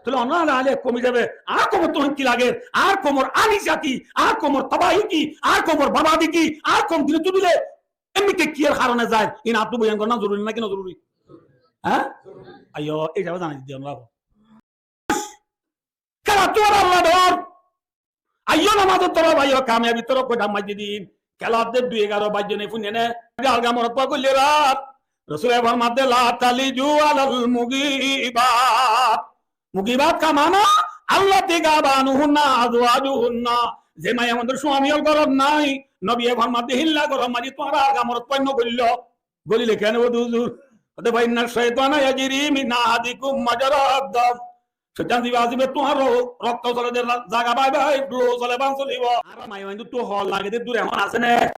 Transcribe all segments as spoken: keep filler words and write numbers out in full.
Tóile onora ale koum hísabe añár koumor tún ki lager, añár koumor anisha ki, añár koumor tobahi ki, añár koumor borbadi ki, añár koum dinottú dile, emni ke kiyór harone zair, iín añáttu boyan gorá zoruri naki no zoruri? Há? Aiyó, ei hísabe zanai diyum onora. Kelattú añára Allah dor. Aiyó nomazor torof, aiyó kamiyabir torof, koi dam maijje din. Kelat de dui egaro baijjo ne, fúinne né? Alga morotfua goille rat. Rosule formadde, "La taliju alal mugibat." Mugibat ka mana, "Allati gabanuhunna azwajuhunna." Ze maiyafuainor suami ól górot nai, Nobiye formadde, hílla góror maze tuáñra alga morotfua no goillo. Golile kene ó huzur? Hoóde, "Fa inna shaitana yajri min ahadikum majra dam." Cóitan ziba asé, tuáñr ro-, rokto sole de ra-, zaga bái bái, lou sole, bán solibo. Añára maiyafuainor tú hoor lage de dur ehón asé né?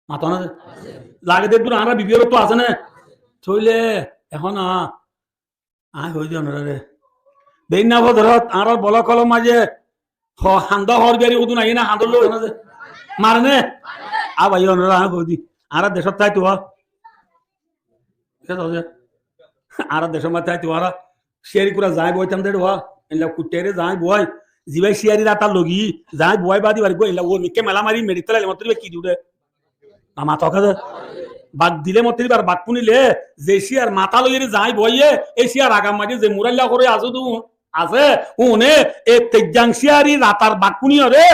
Mato na ze. Lage de dur añára bibi ólor tú asé né? Tóile ehón a-, añí hoi di onorare. Beínna fozorot añárar bolok ólor maze ho-, handa hoor biyari udun aiyé na, handor loi. Mare né? A bái, onora añí hoi di. Añára decót táito wa. Añára decór maze táito wa, añára ciyari kura zañai boitam de wa. Eilla kuttare zañai boi. Ziba ciyari rata logi zañai boi badi bari goi, eilla ó nikke mela mari meri tela eilla mottó iba ki diude? Amá toka de. Bak dile mottó ibar bak fúnile, ze ciyar mata loiyore zañai boiye, e ciyar agam maze ze murailla hore asé dun, asé, une, e teijjang ciyari ratar bak fúniyore,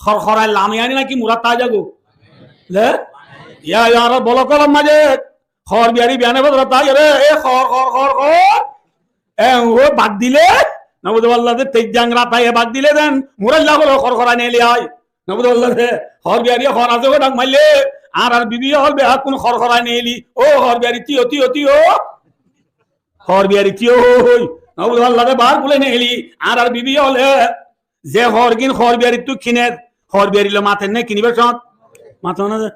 hor horai lami ani naki murat táizago. Le? Ya, ya, añárar bolok ólor maze, hoor biyari biyane fozorot táiyore, e hoor, hoor, hoor, hoor. E, ó bak dile, no buzo Allah de, teijjang rat aiye bak dile den, murailla hore hor horai neli ai. No buzo Allah de, hoor biyari hoor asé hoi dhak maille, añárar bibi ól beggún hor horai neli. Ó hoor biyari tiyo, tiyo, tiyo. Hoor biyari tiyo hoi. No buzo Allah de, bar kule neli. Añárar bibi óle ze hoor gin hoor biyarittú kiner, hoor biyari loi mater né kinibar cómot? Mato na ze.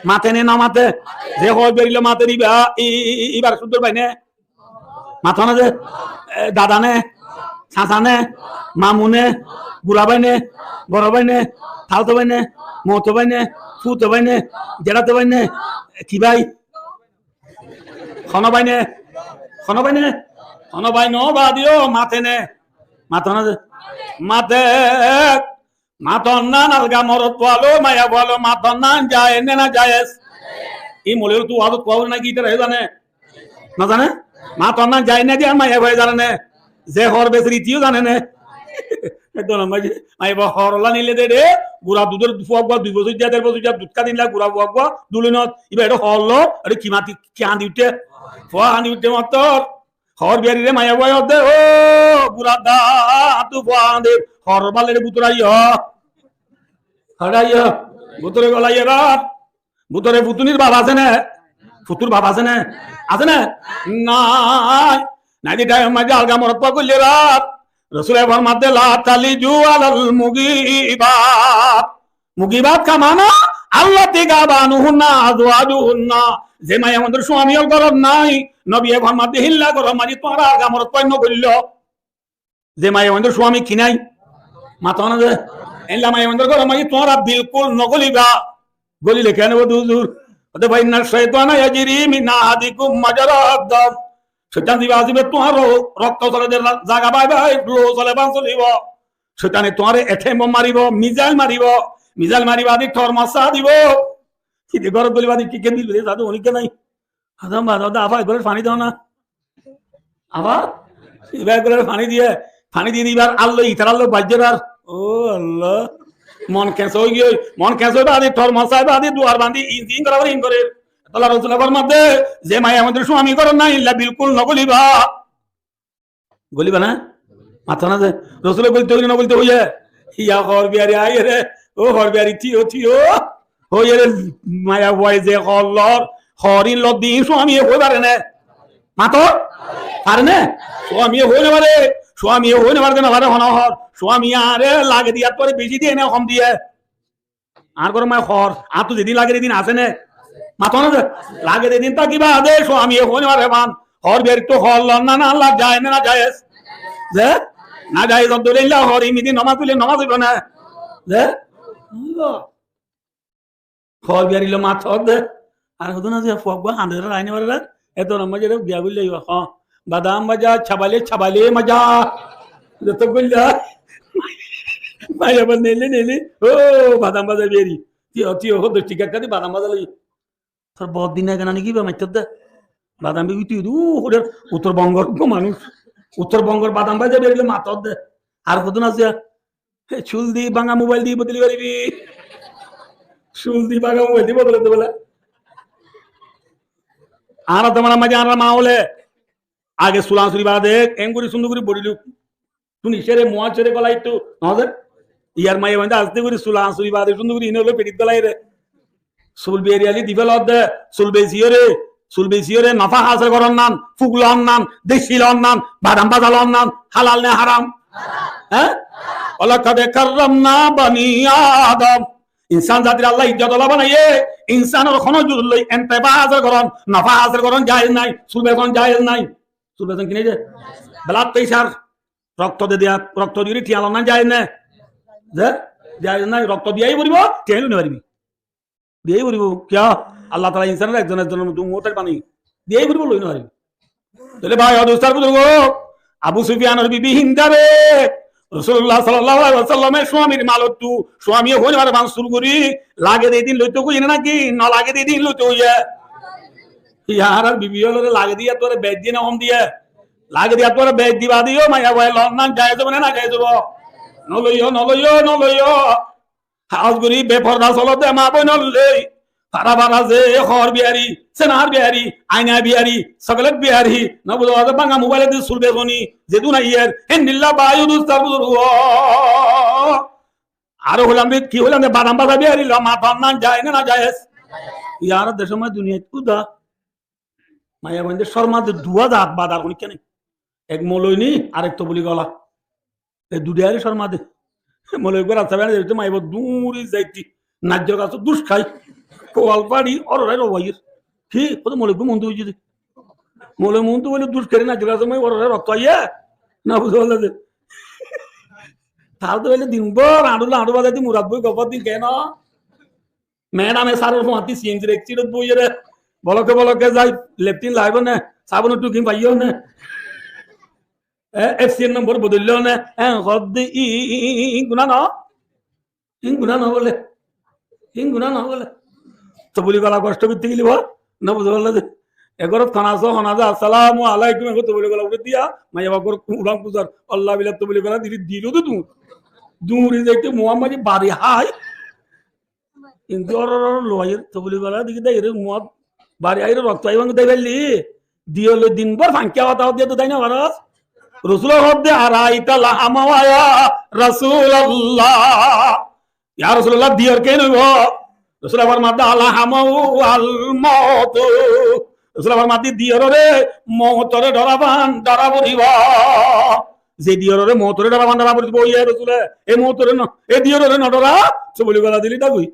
Mate né no mate? Ze hoor biyari loi mater iba, i-, i-, i-, ibar suddor bái né? Mato na ze? E, dada né? Sasa né? Mamu né? Gura bái né? Boro bái né? Tauto bái né? Moto bái né? Futo bái né? Jerato bái né? Ki bái? Hono bái né? Hono bái né? Hono bái no bade ó mate né? Mato na ze? Mate. Maton nan alga morotfua loi, maiyafua loi, maton nan jaiz né najaiz? Í moloi tú wazot kuwa naki, ítara zane? No zane? Maton nan jaiz né de, maiyafuaye zane né? Ze hoor besor ítara zane né? Eddo na maze, maiyafua hoor ola nile de de, gura dudor fua gua dui bosóijja, der bosóijja dud há dinla gura fua gua, dulonot, iba ede hoor lo, ede ki mati, ki handi utte? Fua handi utte mottor. Hoor biyarire maiyafuaye hoódde, "Ó, gura da, áttu fua añáder, hoor ballere bútore aiyó." Hoor aiyó, bútore golaiyé rat. Bútore futunir baf asé né? Futur baf asé né? Asé né? Nai. Nai de thaim maze alga morotfua goille rat. Rosule formadde, "La taliju alal mugibat." Mugibat ka mana, "Allati gabanuhunna azwajuhunna." Ze maiyafuainor suami ól górot nai, Nobiye formadde, hílla góror maze tuáñra alga morotfua no goillo. Ze maiyafuainor suami ki nai? Mato na ze. Eilla maiyafuainor góror maze tuáñra bilkul no goliba. Golile kene ó huzur? Hoóde, "Fa inna shaitana yajri min ahadikum majra dam." Cóitan ziba asé, tuáñr ro-, rokto sole de ra-, zaga bái bái, lou sole, bán solibo. Cóitane tuáñre atom bomb maribo, missile maribo, missile mari bade tormos sá dibo. Ki de górot goli bade ki ke mil bile sá de, onik ke nai. Adam bada da afa, eggúlare faní do na. Afa, iba eggúlare faní diye, faní diye ibar allo, itar allo baijjer ar. Ó Allah. Mon keñsa ói giyói, mon keñsa ói bade tormos sá bade duar bandi in in gora gori in gorer. Tolla Rosule formadde, ze maiyafuainor suami górot nai, illa bilkul no goliba. Goliba na? Mato na ze. Rosule golito hoile no golito hoiye? Iya hoor biyari aiyere. Ó hoor biyari tiyo tiyo. Hoiyere maiyafuaye ze hoor lor, hoor in lodde in suamiye hoi fare né? Mato? Fare né? Suamiye hoi no fare. Suamiye hoi no fare de no fare hono hoor. Suamiye añáre lage diyar fore beci diye né hom diye? Añár góror maze hoor, añáttu zedin lager edin asé né? Mato na ze? Lager edin táki bade, suamiye hoi no fare fan. Hoor biyarittú hoor lon na, na lon, jaiz né najaiz? Ze? Najaiz, dóilla hoor, imidi nomaz foille nomaz óibo né? Ze? Hoor biyari loi mato de. Ar hodo na ze fua gua hande rai no fare re. Eddo na maze re biya goille iba, ho. Badam maza, chabale, chabale maza. Zeto goilla. Maiyafuain neile neile. Ó, badam baza beri. Tiyo, tiyo, hoddo tikka kadi badam baza loi. Tor bor din age nani kiba maittor de. Badam begi tui du, ó, hoder, Uttor Bongor ko manúc. Uttor Bongor badam baza beri le mator de. Ar hodun asé? He, cul di banga mobail di bodoli faribi. Cul di banga mobail di bodoli de bole. Añára to mane maze añára ma óle. Age sula suri bade, enguri sundu guri bori luk. Tuni sere, muá sere golai tu, no de? Iyar maiyafuain de aste guri sula suri bade, sundu guri ine ólo pedit golai re. Sul beri ali di felodde, sul besiyore, sul besiyore nofa hasil goron nan, fuk lon nan, deci lon nan, badam baza lon nan, halal ne haram? Há? Walaqad karramna bani Adam. Insan zatir Allah izzot ola banaiye, insanor hono jur loi entefa hasil goron, nofa hasil goron jaiz nai, sul beson jaiz nai. Sul beson ki nai de? Blood pressure, rokto de diya, rokto diyore tiya lon nan jaiz nai? Ze? Jaiz nai, rokto diyai foribo, tiya loi no faribi. Diyai foribo. Kiya? Allah Taala insanore ekzon ekzonor moto muhtaj banaiye. Diyai foribo, loi no faribo. Tóile bái, ó dustó ar buzurgo, Abu Sufiyanor bibi Hindare Rosulullah sallallahu alaihi wasallame suamir malottu, suamiye hoine bare ban sur gori, lage de din loito hoiye naki, no lage de din loito hoiye? Iyar bibi ólore lage diya tuare bej diye na hom diye? Lage diya tuare bej diba diyo, maiyafuaye lon nan jaiz obo ne na jaiz obo? No loiyo, no loiyo, no loiyo. Hás gori beporda solodde ma boinor loi. Fara fara ze hór biyari, senar biyari, aina biyari, soklet biyari, no buzo, banga mobail di sul besoni, zedun aiyer, hendilla bái ó dustó ar buzurgo. Aró hoilam de, ki hoilam de, badam baza biyari loi maton nan jaiz ne na jaiz? Iyar decor maze duniyait uda. Maiyafuain de corma de dua zat bade ar hono kiyá nai. Ek moloi ni, arek tobuli gola. E dui dare corma de. Moloi gua rasta bana de, maiyafua duri zaiti. Naijjor gasot dus hái. Kual fari, ororai rowair. Ki? Hoto moloi gua mondu óiye de. Moloi mondu óile dus hái naijjor gasot mai ororai rokto aiye. No buzo balla de. Tar to óile din bor añdula añdu bazai di murat boi gofar din keno? Madam e saror fuañti C N G r ek seat ot boiyore, boloke boloke zai, leptin laibo ne, sabunor tuki faiyo ne, e, F C N nombor bodollo ne, e, hodde i, i, i, i, i, guna no? In guna no bole? In guna no bole? Tobuli gola kosto goitte gile bol, no buzo balla de. E gorot hon aso, hon aso, "Assalamu alaikum," e tobuli gola ure diya, maiyafua gor uran puzar, Allah bila tobuli gola dili dilo de dur. Duri zaite Muhammad bari hai. Indi oror oror loi aiyér, tobuli gola diki dai re muat bari aiyér rokto aibang dai belli. Diyole din bor fankiya hotá hotá dai na faros. Rosule hodde, "Araita lahamahu ya Rasulallah." Ya Rasulallah, diyol ken oibo? Rosule formadde, "Alhamahu al mautu." Rosule formadde, "Diyorore moutore dhoraban dhora foribo." Ze diyorore moutore dhoraban dhora foribo, "Iye Rosule, e moutore no, e diyorore no dhora." Tobuli gola dili dagoi.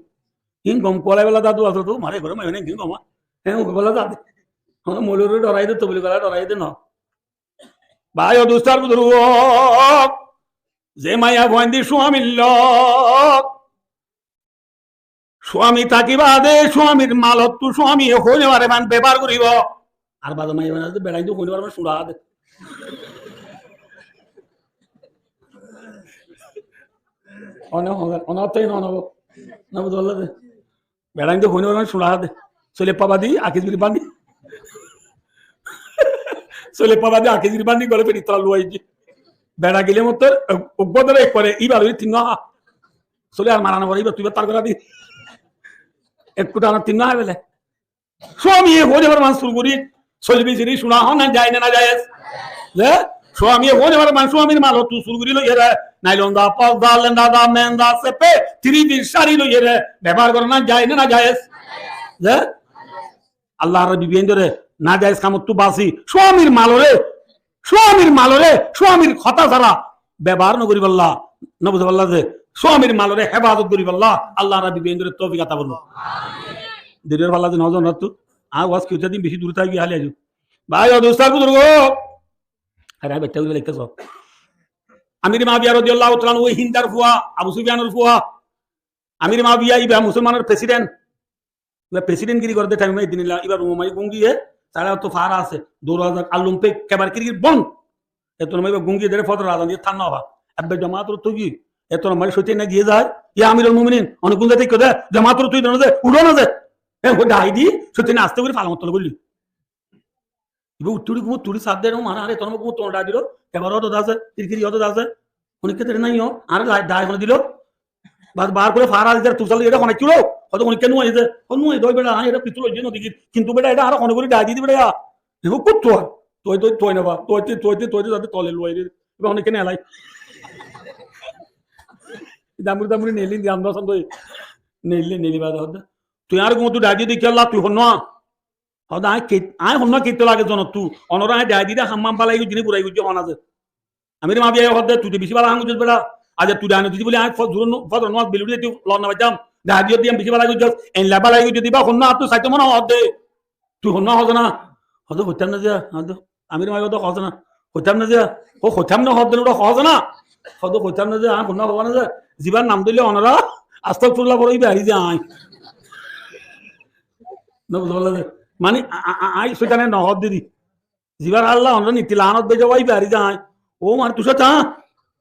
Hín gom kolai bela dadu asé to, mare gore mare hín gom. Hé, o bela dadu. Hono molore dhorai de, tobuli gola dhorai de no. Bái o dustó ar buzurgo, ze maiyafuain di suamir loi, suami táki bade suamir malottu suamiye hoine bare man bebohar goribo. Ar bade maiyafuain asé de, beçain di hoine bare man sura de. One, one, one, one, one, no buzó de. Beçain de hoine hoine cúna de. Sole paba di akis giri bandi. Sole paba di akis giri bandi gole feri tola luwai di. Beça gile mottor, uggwa dore ek kore, iba dore tin no ha. Sole ar mara no pore, iba tui tar gora di. Ekku tana tin no ha bele. Suamiye hoine hoine man sur gori, sole bisiri cúna hon na jaiz na jaiz? Le, suamiye hoine hoine man suamir malottu sur gori loiyere, nailon da, pos da, lenda da, men da, sepe, tiri dir sari loiyere, bebohar goron na jaiz na jaiz? Le, Allahr bibiye indore na jaiz kamottu basi, suamir malore, suamir malore, suamir hotá sara bebohar no goribolla, no buziballa ze, suamir malore hefazot goribolla, Allahr bibiye indore toufik ata gorun. Dirir falla ze no zon rattu, a waz kiuta din beci dur tagi hali aju. Bái o dustó ar buzurgo, are betta gori lekte so. Amir Muawiya radiyallahu ta'ala anhu, oi Hindar fua, Abu Sufyanor fua. Amir Muawiya iba musolmanor president. Iba president giri gorede time ma edin ila, iba room ma gungiye, tara to fara asé, dora jak, alum pe, kebar kirkir bon. Ettór maze ibá gúm giyé dé, fózoror azan diyé, tán no fa. Ebbe jomaator ttu giyé. Ettór maze cóitan giyé zai, "Ya Amirul Muminin, one gúm zaite ki hoó dé? Jomaator ttu dóro ze, udhó na ze." E, ó dai di, cóitan aste gorí falongor tole goillé. Ibá uthí uthí gúmottu uthí sar de, ó mane, "Are, ettór maze gúmottu one dai dilo, kebara ódde asé, kirkiri ódde asé." Honikka tere nai ó, "Are dai, dai hone dilo?" Bas, bar gorí fara dite, "Tui sale ere hone kiyólla?" Hoó de, "Honikka nuwa aiyé de." Hoó, "Nuwa aiyé de bera, añí ere fitúl loiye no dekír. Kintu bera, ere hone gorí dai diyé bera." E, ó kuttu ar. Tuwai, tuwai, tuwai no fa. Tuwai, tuwai, tuwai, tuwai, tuwai, tole luwai de. Ibá honikka nelai. Damuri, damuri neli, di amra sando. Neli, neli bade hoó de, "Tui añáre gúmottu dai diyé de kiyólla, tui honnuwa?" Hoó de, "Añí ke-, añí honnuwa kettó lage zonottu. Onore añí dai diyé de ham ham balai goijjí né burai goijjí hon asé?" Amir Maawiyaye hoó de, "Tui de beci bala ham goijjós bera. Aijja tui dai no diyé boli añí fo-, zuru-, fozoror nomaz beluri de tui lor no faitám. Dai diyé de beci bala goijjós. Eilla bala goijjós de ibá honnuwa tui saitó mone hoó de. Tui honnuwa hoós na?" Hoó de, "Hoitám na ze." Hoó de, Amir Maawiyaye hoó de, "Hoós na." "Hoitám na ze." Hoó, "Hoitám na hoó de, ura hoós na." Hoó de, "Hoitám na ze, añí honnuwa hoó na ze. Zibar nam dóille onora astagfirullah foro ibá hari ze añí." No buzó de. Mane, a-, a-, a-, añí cóitane no hoó de di. Zibar Allah onora nitti lanot beje wai bari zai. Ó mane tui cóitan.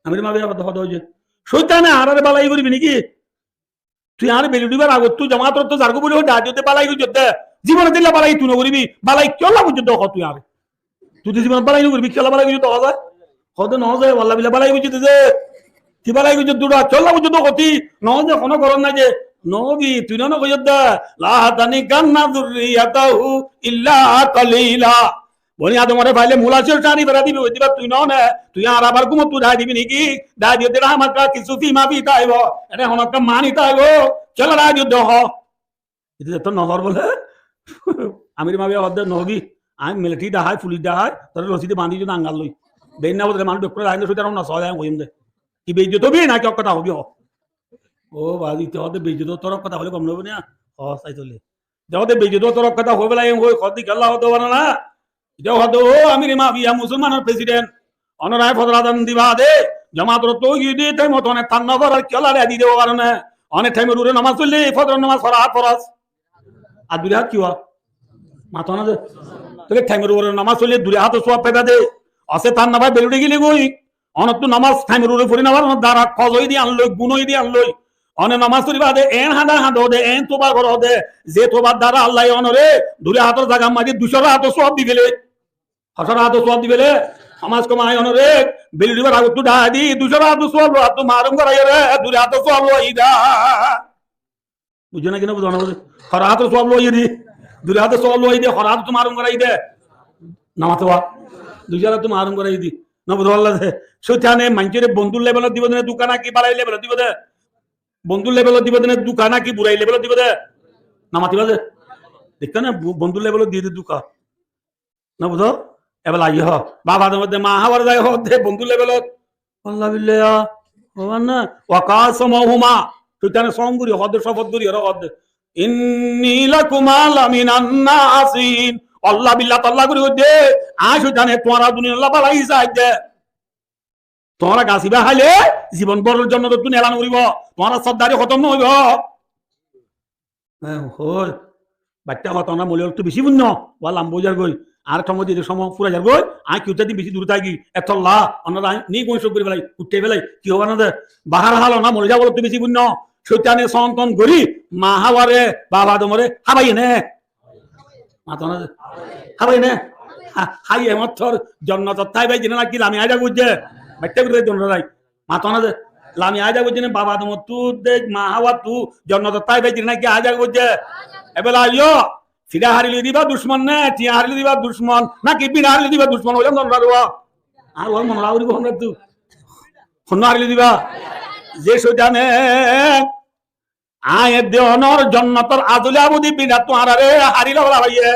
Amir Maawiyaye hoó de, hoó de, "Ói ze cóitane añáre balai goribi niki? Tui añáre beluri bar agottu jomaator ttu zargói boli hoó dai diyé de balai goijjós de. Zibonot illa balai tui no goribi. Balai kiyólla goijjós de hoó tui añáre? Tui de zibonot balai no goribi, kiyólla balai goijjós de hoó ze?" Hoó de, "No ze, walla billa balai goijjós de ze." "Ki balai goijjós de ura? Kiyólla goijjós de hoó tui?" "No ze, hono goron nai ze." "No bi, tui no, no goijjós de. La yahzunka zurriyatuhu illa qalila." Boni Adamore faile mula cór cani fera dibi, ói diba tui no ne, tui añáre abar gúmottu dai dibi niki? Dai diyé de rahmat ka ki sufi ma bi taibo. Ere hono ka mani taibo. Kiyólla dai diyé de hoó. Ite zetó no hoór bole. Amir Maawiyaye hoó de, "No hobi, añí militari dahái, fulic dahái, tore roside bandí diyó de angal loi. Beínna bodole manúc bekkúne dahái de, cóitane no sóde, añí hoiyum de." Ki beizzot óbi naki hok hotá hobi hoó? Ó bazi, ite hoó de beizzot óttor hok hotá hoile gom no óibo na? Hoó, sai tole. Ite hoó de beizzot óttor hok hotá hoó bela, añí hoi, hoó de kiyólla hoó de bana na? Ite hoó de, "Ó Amir Maawiya, musolmanor president, onora fozoror azan diba de, jomaator ttu giyé de, thaimot one tán no farar, kiyólla dai diyé de ó karone? One thaimor uore nomaz foille, fozoror nomaz fora foroz. Ar dui rakat ki wa?" Mato na ze. Tóile thaimor uore nomaz foille dui rakator suwab faiba de. Asé tán no fai, beluri gile goi. Onottu nomaz thaimor uore fori no faron dara koza óiye de yián loi, guná óiye de yián loi. One nomaz foriba de, en hañda hañdo de, en toba goro de, ze tobar dara Allaye onore dui rakator zagar maze duicó rakator suwab di fele. Hoó cót rakator suwab di fele? Hom az hom añí onore beluri bar agottu dai di, duicó rakator suwab loi, attú marum gorai re, dui rakator suwab loi de. Buzzó naki no buzó na? Hoó rakator suwab loi de, dui rakator suwab loi de, hoó rakator attú marum gorai de. No mato ba. Duicó rakator attú marum gorai de. No buzó Allah de. Cóitane maincóre bondur levelot dibo de ne duka naki balai levelot dibo de? Bondur levelot dibo de ne duka naki burai levelot dibo de? No matiba de. Dekká na, bu-, bondur levelot diye de duka. No buzó? Ebela aiyó hoó. Baf Adamor de, ma Hawar zai hoó de bondur levelot. Wallah billah ya. Hoó na. Wa qasamahuma. Cóitane som gori hoó de, cofot gori hoó de. Inni lakuma laminan nasihin. Wallah billah tallah gori hoó de. Añí cóitane tuáñra duniyalla balai sai de. Tuáñra gasiba háile zibon bor jonnotottú nela no foribo. Tuáñra sordari hotom no óibo. Hé, hoi. Baitta hotá na, moli ólottú beci funno. Wa lamba ói zargoi. Añáre thomot diyé de somo furai zargoi. Añí kiyótta din beci dure táki. Etolla onora añí ni gunso gori felai, uthai felai. Ki hoiba na de? Bahar hal ona moli sab ólottú beci funno. Cóitane son ton gori, ma Haware, baf Adamore, hábaiye ne. Mato na ze. Hábaiye ne. Há-, háiye mottor jonnotot táiba de ne naki lami aida goijje. Baitta gori jonnotot zai. Mato na ze. Lami aida goijje ne, baf Adomottú de ma Hawattú jonnotot táiba de ne naki aida goijje. Ebela aiyó. Fida hári loi diba ducmon ne, tiañ hári loi diba ducmon, naki bina hári loi diba ducmon, óilam zano na re wa. Ar wa mone lagori hon re tu. Hon hári loi diba? Ze cóitane añí edde onor jonnotor asoli abudi binattú añárare hári loi fela faiye.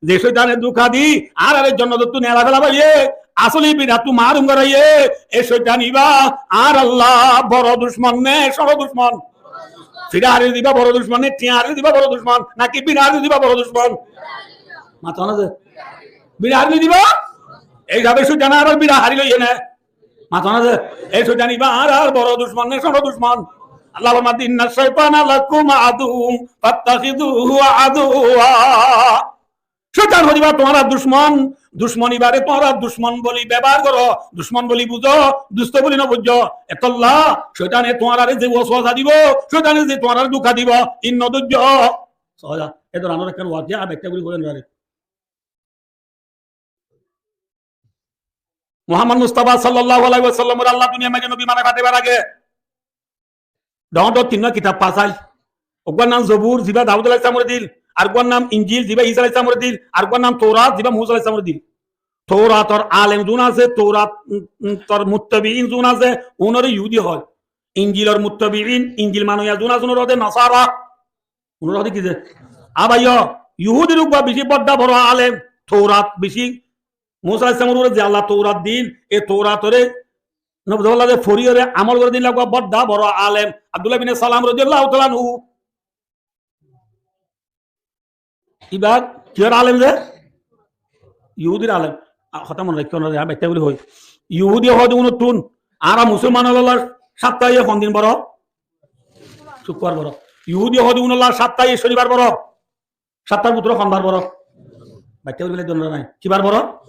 Ze cóitane duka di añárare jonnotottú nela fela faiye, asoli binattú marum goraiye, e cóitan iba añár Allah boro ducmon ne cóñço ducmon? Fida hári loi diba boro ducmon ne, tiañ hári loi diba boro ducmon, naki bina hári loi diba boro ducmon? Mato na ze. Bina hári loi diba? Ei hisabe cóitane añárar bina hári loiye ne. Mato na ze. Ei cóitan iba añárar boro ducmon ne cóñço ducmon? Allah formai de, "Inna cóitana lakum aduwwun fattakhizuhu aduwwa." Cóitan hoiba tuáñrar ducmon, Ducmon ibáre tuáñra ducmon buli bebohár goró, ducmon buli buzó, dusto buli no buzó. Etolla coitane tuáñrare ze woswasa dibo, coitane ze tuáñrare duka dibo, in no dóijjo. Soza, e dóranor ekkán wakiya, ar ekká gori hoiyum nare. Muhammad Mustafa sallallahu alaihi wasallamore Allah duniyar maze nobi banai fataibar age dhoóñr dhoóñr tinnwá kitab fasáil. Uggwar nam Zobur, ziba Dawud alaihissalamore dil, areggwar nam Injil, ziba Isa alaihissalamore dil, areggwar nam Tourat, ziba Musa alaihissalamore dil. Tourator alem zun asé, Tourat, um, um, tor muttabiin zun asé, unore Yehudi hoó. Injilor muttabiin, Injil manoya zun asé, unore hoó de Nasara. Unore hoó de ki ze? A báiyo, Yehudir uggwá beci bodda boro alem, Tourat beci, Musa alaihissalamor uore ze Allah Tourat dil, e Touratore, no buzó falla de, foriyore amol gore dilla uggwá bodda boro alem, Abdullah bin Salam rodiyallahu taala anhu. Ibá kiyór alem ze? Yehudir alem. A, hotá mone raikkó, añára baitta gori hoi. Yehudi hoó de unottún, añára musolman ókkolor sáptaye hon din boro? Cukkuwar boro. Yehudi hoó de unolla sáptaye conibar boro. Sáptar bútore hon bar boro? Baitta gori félai de, nai. Ki bar boro?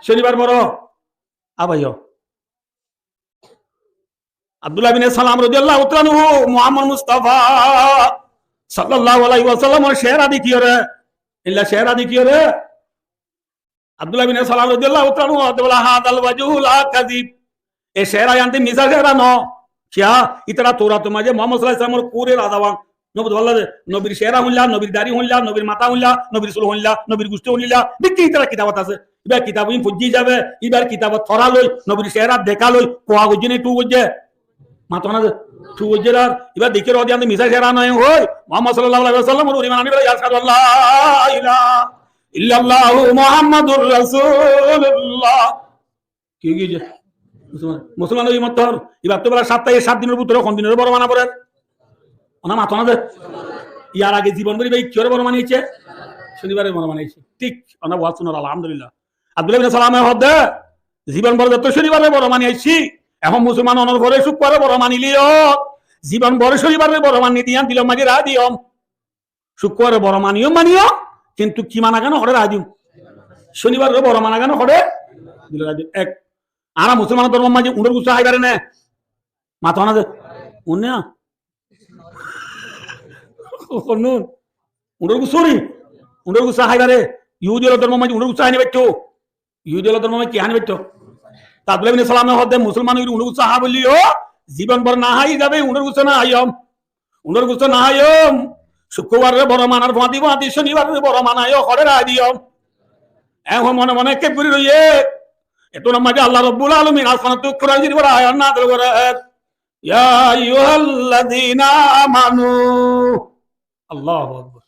Conibar boro. A báiyo. Abdullah bin Salam rodiyallahu taala anhu Muhammad Mustafa sallallahu alaihi wasallamor cehera dekíyore, illa cehera dekíyore, Abdullah bin Salam rodiyallahu taala anhu hoó de bóle, "Hadal wajhu la kazib." E cehera iyan de misá cehera no. Kiyá? Ítara Tourator maze Muhammad sallallahu alaihi wasallamor kure raza wan. No buzó falla de, nobir cehera hoilla, nobir dari hoilla, nobir mata hoilla, nobir sul hoilla, nobir gucthi hoilla, beki ítara kitabot asé. Ibar kitab in foijjé hísabe, ibar kitabot fora loi, nobir cehera deka loi, kua goijjé né, thu goijjé? Mato na de, thu goijjé ar, ibar dekíyore hoó de iyan de misá cehera no hoi, Muhammad sallallahu alaihi wasallamor uri manani bela, ashhadu an la ilaha illallahu Muhammadur Rasulullah. Ki ói giyé? Musolman. Musolman ói mottor. Ibar to bela sáptaye sát dinor bútore hon dinore boro mana forer? Ona mato na de. Iyar age zibon bor ibá kiyóre boro mani aiccé? Conibarore boro mani aiccé. Thík, ona waz cúnor, alhamdulillah. Abdullah bin Salame hoó de, zibon bor zeto conibarore boro mani aiccí, ehón musolman ónor fore cukkuwarore boro mani loiyó. Zibon bor conibarore boro mani diyan dilor maze rakí diyó. Cukkuwarore boro maniyó, maniyó, kintu ki mana gán hoçé rakí diyó? Conibarore boro mana gán hoçé? Dile rakí diyó. Ek, añára musolmanor dormor maze uñçor gusso hái fare né? Mato na de. Uñçor na? Honnún? Uñçor gusso ni? Uñçor gusso hái fare. Yehudi ókkolor dormor maze uñçor gusso hái no faitto. Yehudi ókkolor dormor maze ki hái no faitto? Te Abdullah bin Salame hoó de, musolman ói uñçor gusso há boli ó, zibon bor no hái, izabe uñçor gusso no háiyum. Uñçor gusso no háiyum. Cukkuwarore boro manar fuañti fuañti conibarore boro manai ó, hoçé rakí diyum. Ehón mone mone kep gori roiyé. Ettór maze Allah Rabbul Alamin asmanottú Kuran Corif or ayat nazil gorer. Ya ayyuhallazina amanu. Allahu Akbar.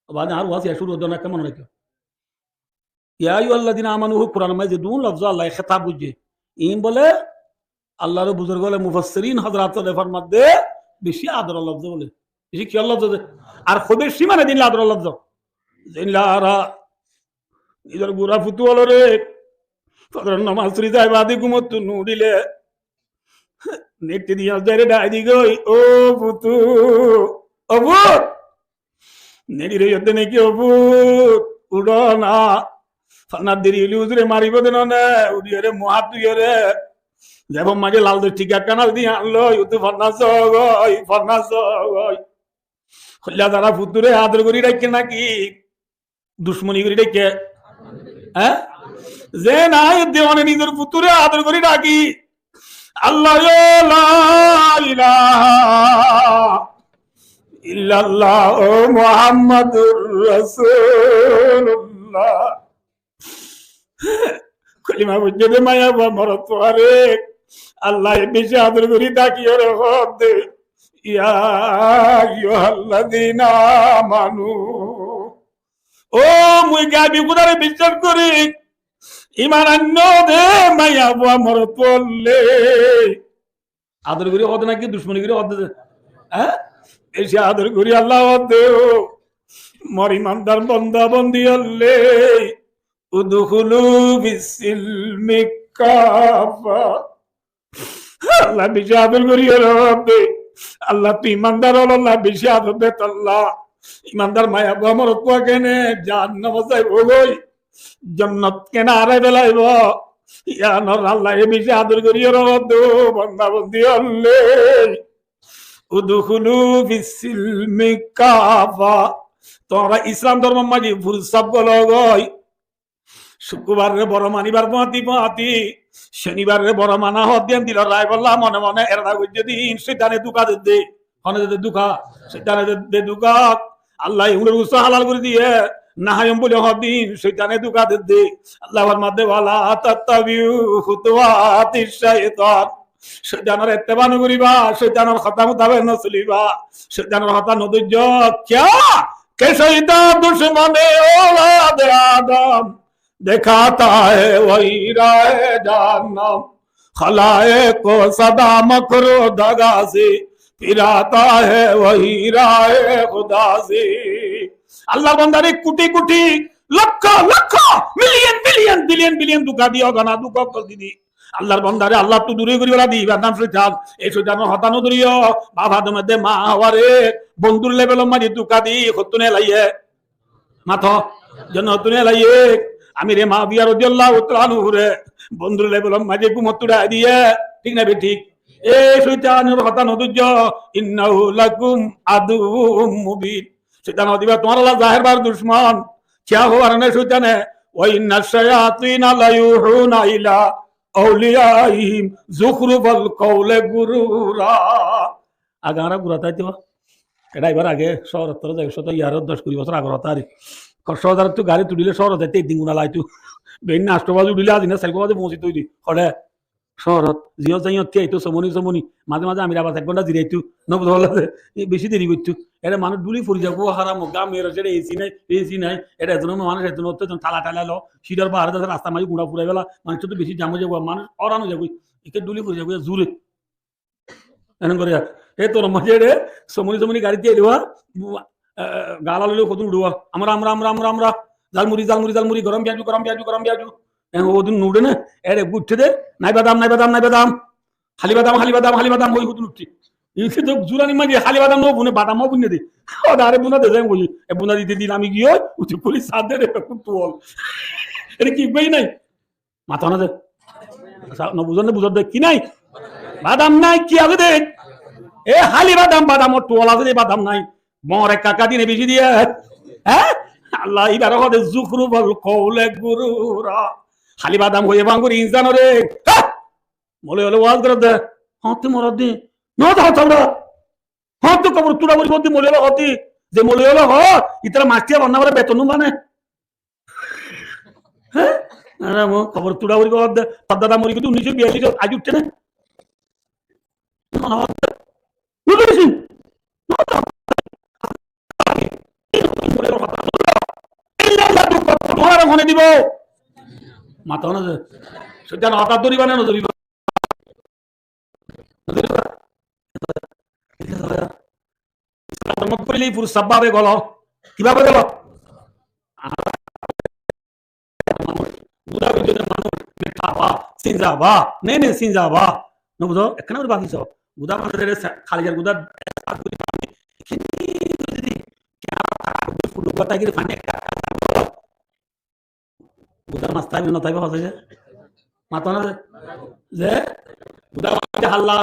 Abar añár waz iyá cúru ódde, ekkán mone raikó. Ya ayyuhallazina amanu, Kuranor maze zedún lofzo Allaye hétab goijjé, iín bóle Allar buzurg ókkole, mufassirin hozrot ókkole formar de beci adoror lofzo bóle. Beci kiyór lofzo de? Ar hoibar sima nai de edilla adoror lofzo. Zedilla añára nizor gura futu ókkolore fozoror nomaz fori zai bade gumottú uçíle, neçi diya zaire dhai di goi, "Ó futu, ó fut." Neçire hoó de né ki, "Ó fut, uçó na. Fana deri óile huzure maribo de none, uçiyore muh át dúiyore. Zebor maze lal dóri thiga ekkán asé de yián loi, utu fana só goi, fana só goi." Hoilla tará future ador gori raikké náki ducmoni gori raikké? Há? Ze nai de one nizor future ador gori rakí. Allah, la ilaha illallah, Muhammadur Rasulullah. Kolima foijjé de maiyafuwa morotfuware Allaye beci ador gori dakiyore hoó de, "Ya ayyuhallazina amanu." Ó, mui gaibi Kudare biccác gorí, iman ainno de maiyafuwa morotfuwa ókkol. Ador gorí hoó de náki ducmoni gorí hoó de? Há? Beci ador gorí Allah hoó de, ó, mor imandar bonda bondi ókkol, udkhulu fis silmi kaffa. Allah beci ador gorí hoó de. Allah tui imandar ókkol, Allah beci ador de tolla. Imandar maiyafuwa morotfuwa kene jahannamot zaibo goi. Jonnot kinará felaibo. Iyanor Allaye beci ador gorí, ó bondú, banda bondi ókkol. Udkhulu fis-silmi kaffa. Tuáñra Islam dórmor maze furusaf golo goi. Cukkurbarre boro manibar fuáñti fuáñti, conibarre boro mana hoódde, dilor rai bolla mone mone erada goijjé de, cóitane duka dedde. Hone dedde duka? Cóitane dedde duka. Allaye iínoré ussa halal gorí diye, no háiyum buli hoódde, cóitane duka dedde. Allaye formadde, "Wala tattabiu khutuwatish shaitan." Cóitanor etteba no goriba, cóitanor hotá mutabek no soliba, cóitanor hotá no dóijjo. Kiyá? Ke cóitan dushmane aulade Adam, dekhata hai wahi rahe jahannam, khalaye ko sada makr daga se, phirata hai wahi rahe Khuda se. Allar bandare kuti kuti, lokko lokko, million billion, billion billion duka diye, ogana duka ókkol di di Allar bandare Allattu dure goribolla di ibar nam cóitan. Ei cóitanor hotá no dóriyo. Baf Adome de ma Haware bondur levelor maze duka di hottún elaiye? Mato, jonnottún elaiye. Amire Muawiya rodiyallahu taala anhure bondur levelor maze gúmottú uçai diye. Thík na bethík? Ei cóitanor hotá no dóijjo. Innahu lakum aduwwum mubin. Cóitane hoó de iba tuáñralla zaher bar dushmon. Kiyá hoó de cóitane? Wa inna shayatina layuhuna ila awliyaihim zukhrufal qawli gurura. Age añára gura táito. Eçe ibar age cóhorot zai, cót iyar doc kuri bosór agor hotá ar. Cóhorottú garit uçile cóhorot zaite ek din guna laito. Bein asto baze uçile aijja sair baze foóñsito óide. Hore cóhorot, ziyót zaiyót ki aito, somoni somoni. Maze maze Amir Abbas ek gonta ziraito. No buzó de, e beci deri goitto. Eçe manúc dhuli fori zaibo, haram, gam er, eçe AC nai, AC nai. Eçe ezon manúc ezon ottu ezon tala tala lo, sidor bahare de rasta maze gura furai fela, manúc to beci jam ói zaibo, manúc oran ói zaibo. Eke dhuli fori zaibo, zure. Ene gorí, e tor maze eçe somoni somoni garit uçaiba, e, gala loi hodún uçaiba. Amra, amra, amra, amra, amra. Zalmuri, zalmuri, zalmuri, gorom piyaju, gorom piyaju, gorom piyaju. Ene hodún uçe na, eçe uçe de, nai badam, nai badam, nai badam. Hali badam, hali badam, hali badam, hoi hodún uçe. Ike to zurani maze hali badam no bune, badam o bune de. O dare buna de zai hoi. E buna dite dite ami giyói, uti kuli sade re, ekku tuol. Ere ki upai nai? Mato na de. Sa-, no buzon de, buzon de, ki nai? Badam nai, ki asé de? E hali badam, badam or tuol asé de, badam nai. Bor ek kaka dine beci diye. Há? Allah ibare hoó de zukhrufal qawli gurura. Hali badam hoiye bangori insan ore. Há? Moloi ókkole waz gorer de. Hoñti morer de. No de hoñti. Hoñti kobor tuda gori hoñti moloi ókkole hoñti. Ze moloi ókkole hoó, itara mas tiya banna gore beton no bane. Há? Ara mo kobor tuda gori hoó de, tor dada mori giyé de unnic cót biyallic ot, aij uçé na? Mone hoó de. Buzó nis? Tuáñrare hone dibo? Mato na de. Cóitan hotá dóriba né no dóriba? Islam dórmo goille furusaf bábe golo. Kibábe golo? Guda goijjé de manúc, mithá ba, sinza ba, ne ne sinza ba. No buzó? Ekkána gori baki so. Guda manúc ere sa-, kalijar guda, fulu gota giri fani ekka. Guda mas táibo no táibo hoó de? Mato na de? Ze? Guda mas táibo halla.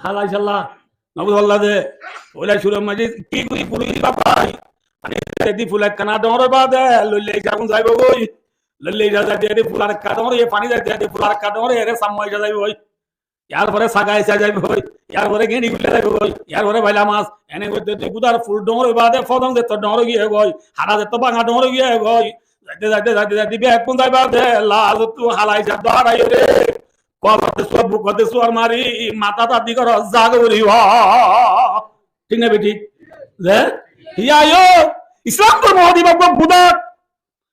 Halla inshallah. No buzó halla de. Oila cúrur maze ki gori fulu giri bafai. Mane, zodi ful ekkán dóñr bade, loilla isá gun zaibo goi. Loilla isá zaite zaite ful arekkán dóñr, e fani zaite zaite ful arekkán dóñr, ere samma isá zaibo goi. Yar fore saga isá zaibo goi. Yar fore geni gulla zaibo goi. Yar fore baila mas. Ene goitte goitte gudar ful dóñr bade, fodong zetto dóñr giye goi. Hara zetto banga dóñr giye goi. Zaite zaite zaite zaite bekkún zaiba de, last ottu hala isá dórai re. Kobor de suar, buk de suar mari, mata ta di goro, zag uribo. Thík na bethík? Ze? Hiya yo, Islam dórmo hoó de ibá guda,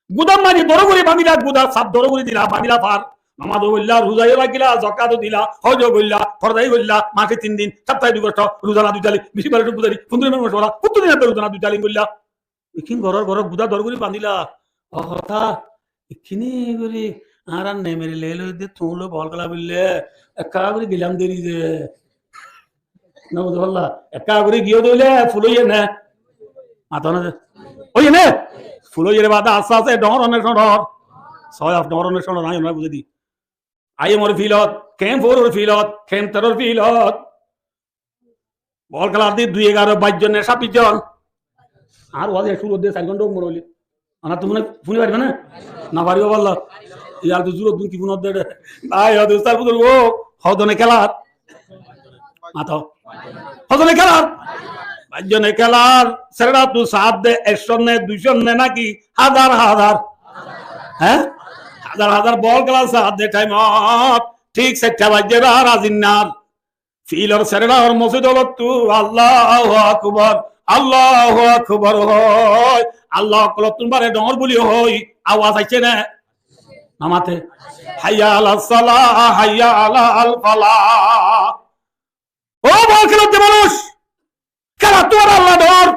guda mani dóro gori bandila, guda saf dóro gori dila, bandila far. Nomaz o foilla, ruza o rakíla, zakat o dila, hoj o goilla, forza o goilla, mase tin din, saptahe dui gosto, ruza na dui tali, beci bare buzari, fundoro min mosora, kuttu din ruza na dui tali goilla. Ikkín goror, goror guda dór gori bandila. O hotá, ikkíni gori, añára nemeri lelo de tuñlo bol gela bille, ekka gori gelam deri de. No buzó halla, ekka gori giyo de óile, ful óiye ne. Mato na de. Óiye né? Ful óiyere baade asté asté dhoóñr one cóñçor. Sóyaf dhoóñr one cóñçor, añí onore buzái di. Aiyemor filot, kemp foror filot, kemp teror filot. Bol kéladde dui egaró, baic zon né, sábbic zon. Añár waz cúru ódde sair gónta umor óile. Añára to fúni, fúni faribá né? No faribá balla. Iyar to zurot dun ki fúnodde. Bái, óde ustar buzurgo, hozone kélar? Mato. Hozone kélar? Baic zone kélar, sereçá to saádde ekcó né, duicó né, náki házar házar? Hé? Házar házar bol kélar saádde thaimot thík sairtá baijjé, ra-, razin nar. Filor sereçá or mosjid ólottú Allahu Akbar, Allahu Akbar hoi, Allah ókkolottún bare dhoóñr buli hoi, awaz aiccé né? No mate. Hayya alas salah, hayya alal falah. Ó bol kéladde manúic, kélattú ar Allah dhoóñr.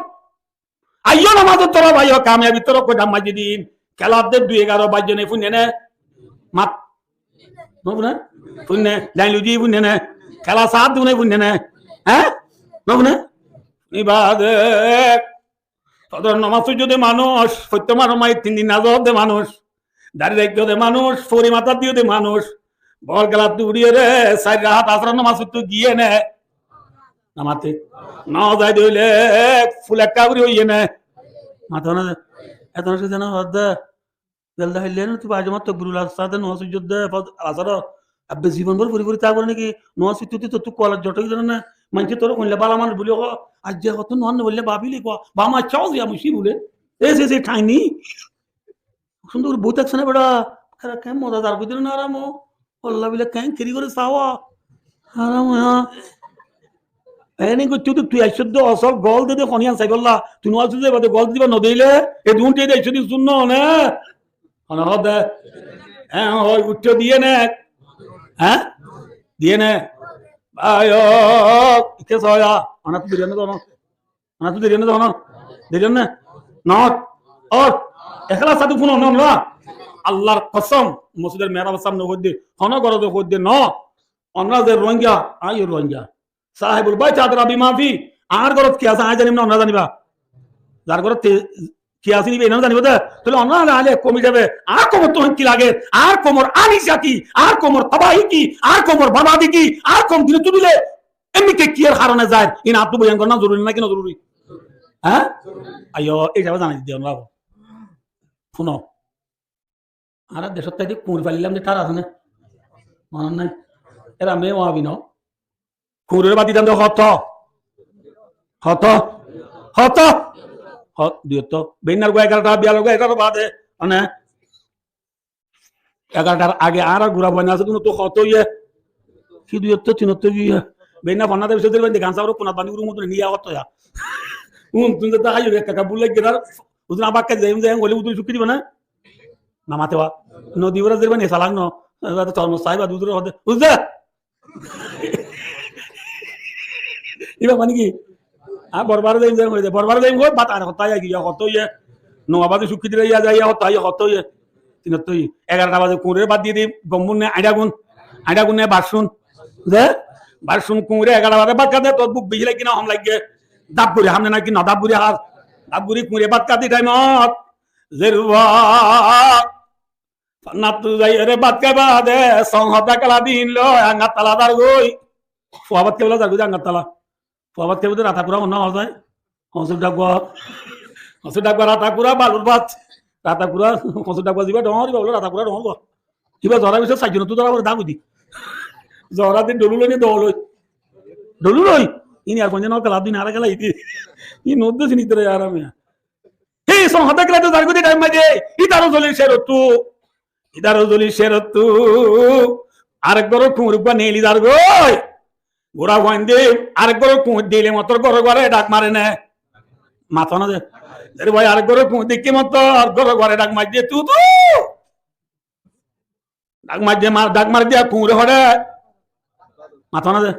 Aiyó nomazor torof, aiyó kamiyabir torof, koi dam maijjé din. Kéladde dui egaró, baic zone fúinne né? Mat. No fúne? Fúinne. Lain loi di fúinne né? Kéla saádde fúinne né? Hé? No fúne? Ibá de fozoror nomaz foijjó de manúic, foittó manúic, maze tin din naza de manúic, dari raikkó de manúic, fori matá diyó de manúic, bol kélattú uçiyóre sair rakát asóror nomaz foittó giyé né? No mate. No zai de óile ful ekká gori óiye né? Mato na. Eto na, sóitan hoó de. Zelda hoile ne, tui baje mat tokbirul asar de nomaz foijjós de, fos-, asar, abbe zibon bór fori fori táibo né ki? Nomaz foitte foitte tottú kualar zot ói zane né? Maincé toré hoile bála manúic buli hoó, aijja hoto nomaz no foille babile hoó, ba ma chau ziya mushi bole. E se se thaini. Sundor boi tákse né bera, kera ken moza zar goi dile na aram ó. Olla bile ken keri gore sawa. Aram ó, ha. Eni goitte goitte tui aiccós de osol gol de de honiyan saibolla. Tui no aiccós de bade gol de diba no deile, e dun te de aiccós de sunno ne. Hone hoó de. Hé, hoi uiththó diye ne. Hé? Diye ne. Bái ó, ike soya. Ana tu diriyan ne dono. Ana tu diriyan ne dono. Diriyan ne. Not. Or. Eklas atu funo non la. Allar kosom. Mosjidor mehrab sam no hoidde. Hono goro de hoidde no. Onra ze Rohingya, añí Rohingya. Sahibul bait adra bima fi, añár górot ki asé, añí zanim né, onora zaniba? Zar górot te-, ki asé niba, iín zaniba de. Tóile onora aile ek koum hísabe, añár koumor to ki lager, añár koumor anisha ki, añár koumor tabahi ki, añár koumor borbadi ki, añár koum dinottú dile, emni ke ki er harone zair, iín añáttu boyan gorna zoruri naki no zoruri? Há? Aiyó, ei hísabe zanai di onora. Fúno. Añára decót táki kuñri faillam de thar asé né? Monot nai? Era me wabi no. Kuñrir bad ditam de hoto? Hoto? Hoto? Ho-, duiyottó. Beinnar gua egarotar, biyalor gua egarotar bade, mane, egarotar age añára gura fuain asé, dunottó hoto oiye? Ki duiyottó, tinottó ki oiye? Beinna fonnata beci deri bande gansa oro kunat bandi uru mutun niya hoto ya. Un tun zata hayo ekka ekka bul lagge dar. Udun abakka zaim zaim gole udun sukki diba na? Namate wa. Nodi ura zerba ne salang no. Zata tormos saiba dudura hode. Buzde? Iba mani ki? Ha, borbar zaim zaim hoi de. Borbar zaim hoi, bat ar hotá ya ki, ya hotá ye. No abazi sukki dire ya, ya hotá ye, hotá ye. Tinottó ye. Egarota baze kuñre bat diye di, gombun ne, aida gun. Aida gun ne, basun. De? Basun kuñre egarota baze bat kade, tor buk beci lagge na hom lagge. Dab guri hamne na ki no dab guri har. Dab guri kuñre bat kade time ot. Zerba. Fannattu zaiyóre bát hái baade, song hotá kela din loi Angattala zargói. Fua bát háiballa zargói de Angattala. Fua bát háiballa de Ratakura honna hoó zai? Honsur Daggua. Honsur Daggua Ratakura balur bát. Ratakura, Honsur Daggua ziba dhoóñr, iba bóle Ratakura dhoóñr gua. Iba zora bise sairzonottú dóra fore dagui di. Zora din dolu loi ne dolu loi. Dolu loi. Ini ar fonjano kela din ar kela idi. Ini nodde sini tere ar ami. Hé, song hotá kela de zargói de time maze, itaró zoli serottú, itaró zoli serottú, arek góror kuñr uggúa neeli zargói. Gura fuainde, arek góror kuñr dile motor góror guare dhak mare ne? Mato na de. Zeri bái arek góror kuñr dekki motor góror guare dhak mare de, tu tu. Dhak mari diya, ma-, dhak mari diya kuñre hoçé? Mato na de.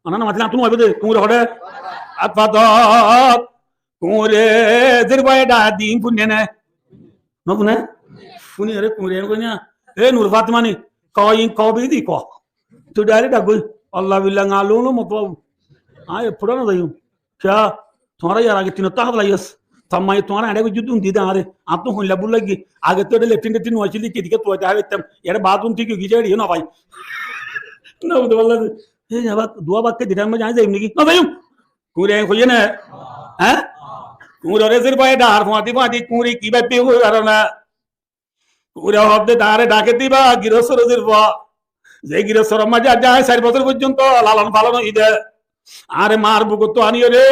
Ona na matile añáttu no aibo de, kuñre hoçé? At fatot. Kuñre zir bái dha din fúinne ne? No fúne? Fúni ere kuñre en koina. E Nur Fatma ni. Ko in ko bi di ko. Tu dali dhak goi. Allah billah ngalu no moto. Añí e fura no zaiyum. Kya? Tuáñra yar age tinottá haf laiyas. Tor maye tuáñre añçe goijjé de, un di de añáre. Añáttu hoilla bul laiggé. Age to ede leptrin teptrin no accíl de, ki dikká tuaite háitam. Ere bathroom thík ói giyé, ere yó no fai. Nauzubillah. Ei abar dua bákka ditar maze añí zaiyum niki? No zaiyum. Kuñre hoiyé né? Há? Kuñrore sirf e dhar fuañti fuañti kuñre ki bábbe hoi faro na. Kuñre hoódde tañre dhaki diba girostor sirf. Ze girostor maze aijja añí sair bosór foijjonto lalon falon óiyi de. Añáre mar bukottú aniyóre